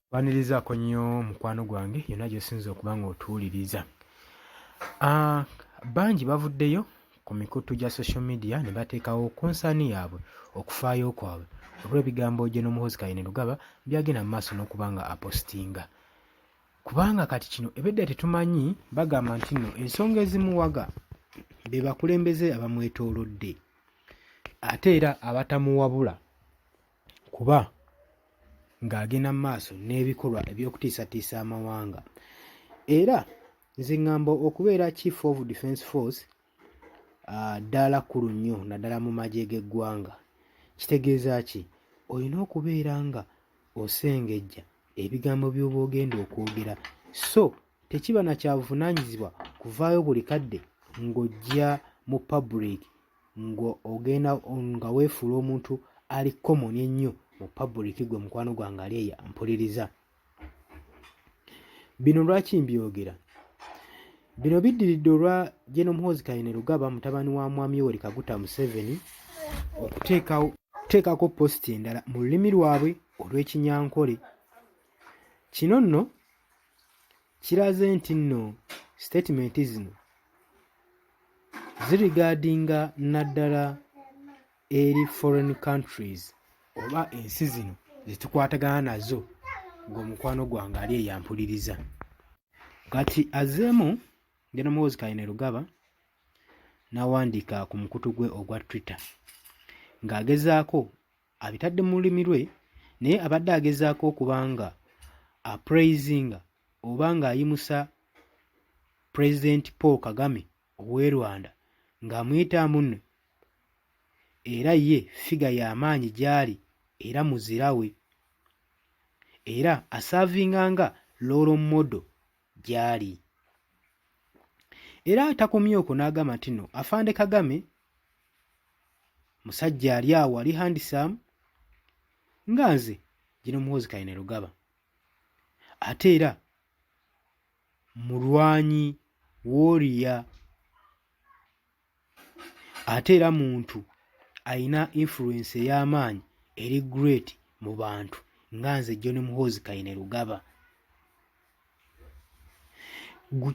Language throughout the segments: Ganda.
Nkwanirizaako nnyo mukwano gwange yonna gy'osinze okuba ng'otuwuliriza. Ah, bangi bavuddeyo ku mikutu gya social media ne bateekawo konsaani yaabwe okufaayo kwabwe olw'ebigambo Gen. Muhoozi Kainerugaba by'agenda mu maaso n'okuba nga apositinga. Kubanga kati kino ebedda tetumanyi, bagamba nti nno ensonga ezimuwaga be bakulembeze abamwetoolodde ate era abatamuwabula kuba ng'agenda mu maaso n'ebikolwa eby'okutiisatiisa amawanga. Era nze ŋŋamba okubeera Chief of Defence Force ddaala kkulu nnyo naddala mu magye g'eggwanga. Kitegeeza ki? Olina okubeera nga osengejja ebigambo by'oba ogenda okwogera so tekiba na kya buvunaanyizibwa kuvaayo buli kadde ng'ojja mu public ng'ogenda nga weefuula omuntu ali common ennyo mu public gwe mukwano gwange ali eyo ampuliriza. Bino lwaki mbyogera? Bino biddiridde olwa Gen. Muhoozi Kainerugaba mutabani wa Mwami Yoweri Kaguta Museveni okuteekako positi endala mu lulimi lwabwe olw'Ekinyankole. Kino nno kiraze nti nno sitatimenti zino zirigaadinga naddala eri foreign countries oba ensi zino zetukwatagana nazo ng'omukwano gwange ali eyampuliriza. Kati azzeemu Gen. Muhoozi Kainerugaba n'awandiika ku mukutu gwe ogwa Twitter ng'agezaako abitadde mu lulimi lwe naye abadde agezaako okuba nga apraisinga oba ng'ayimusa Pulezidenti Paul Kagame ow'e Rwanda ng'amuyita munno era ye ffiga ya maanyi gy'ali era muzira we era asaavinga nga loolo modo gy'ali. Era takomye okwo n'agamba nti nno Afande Kagame musajja ali awo ali handsome nga nze Gen. Muhoozi Kainerugaba ate era mulwanyi warrior ate era muntu alina influence ey'amaanyi eri great mu bantu nga nze John Muhoozi Kainerugaba.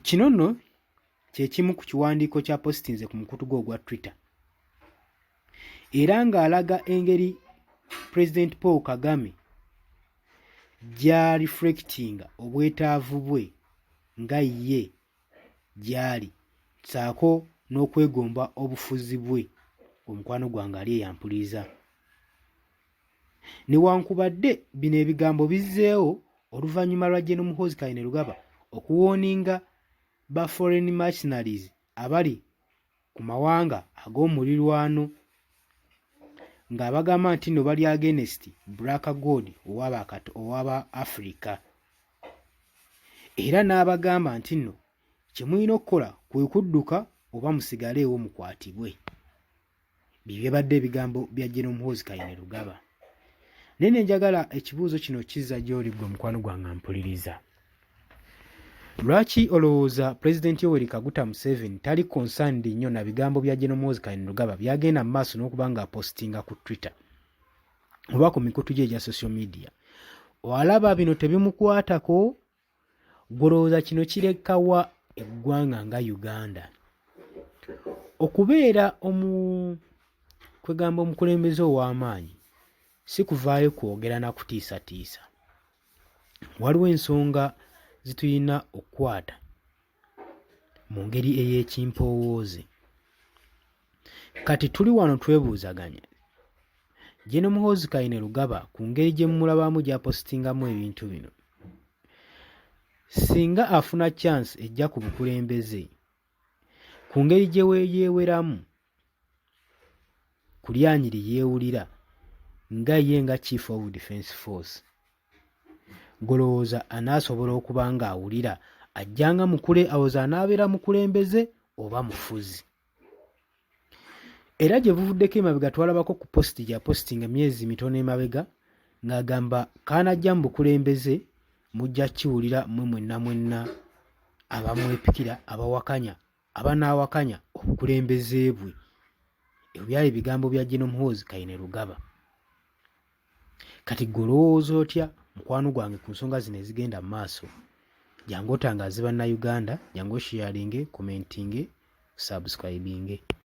Kino nno kye kimu ku kiwandiiko kya positinze ku mukutu gwe ogwa Twitter era ng'alaga engeri Pulezidenti Paul Kagame gy'areflectinga obwetaavu bwe nga ye gy'ali ssaako n'okwegomba obufuzi bwe omukwano gwange ali eyampuliriza. Newankubadde bino ebigambo bizzeewo oluvannyuma lwa Gen. Muhoozi Kainerugaba okuwooninga ba foreign mercenaries abali ku mawanga ag'omulirwano ng'abagamba nti nno bali against Black God owaba Africa era n'abagamba nti nno kye mulina okukola kwe kudduka oba musigaleewo mukwatibwe. Bye byabadde ebigambo bya Gen. Muhoozi Kainerugaba. Naye ne njagala ekibuuzo kino kizza gy'oli ggwe mukwano gwange ampuliriza. Lwaki olowooza Pulezidenti Yoweri Kaguta Museveni tali concerned nnyo na bigambo bya Gen. Muhoozi Kainerugaba by'agenda mu maaso n'okuba nga apositinga ku Twitter oba ku mikutu gye egya social media? Olaba bino tebimukwatako? Ggwe olowooza kino kireka wa eggwanga nga Uganda? Okubeera omu kwegamba omukulembeze ow'amaanyi si kuvaayo kwogera na kutiisatiisa. Waliwo ensonga ze tulina okukwata mu ngeri ey'ekimpowooze. Kati tuli wano twebuuzaganya, Gen. Muhoozi Kainerugaba ku ngeri gye mumulabamu gy'apositingamu ebintu bino, singa afuna chance ejja ku bukulembeze, ku ngeri gye yeeweramu ku lyanyi lye yeewulira nga ye nga Chief of Defence Force, Ggwe olowooza anaasobola okuba ng'awulira ajja nga mukule awoza anaabeera mukulembeze oba mufuzi? Era gye buvuddeko emabega twalabako ku positi gya positinga emyezi mitono emabega ng'agamba kaanajja mu bukulembeze mujja kiwulira mmwe mwenna mwenna abamwepikira abawakanya abanaawakanya obukulembeze bwe. Ebyo byali bigambo bya Gen. Muhoozi Kainerugaba. Kati ggwe olowooza otya Mukwano gwange, ku nsonga zino ezigenda mu maaso, jangu otangaaze Bannayuganda, jangu osharinge, commentinge, subscribinge.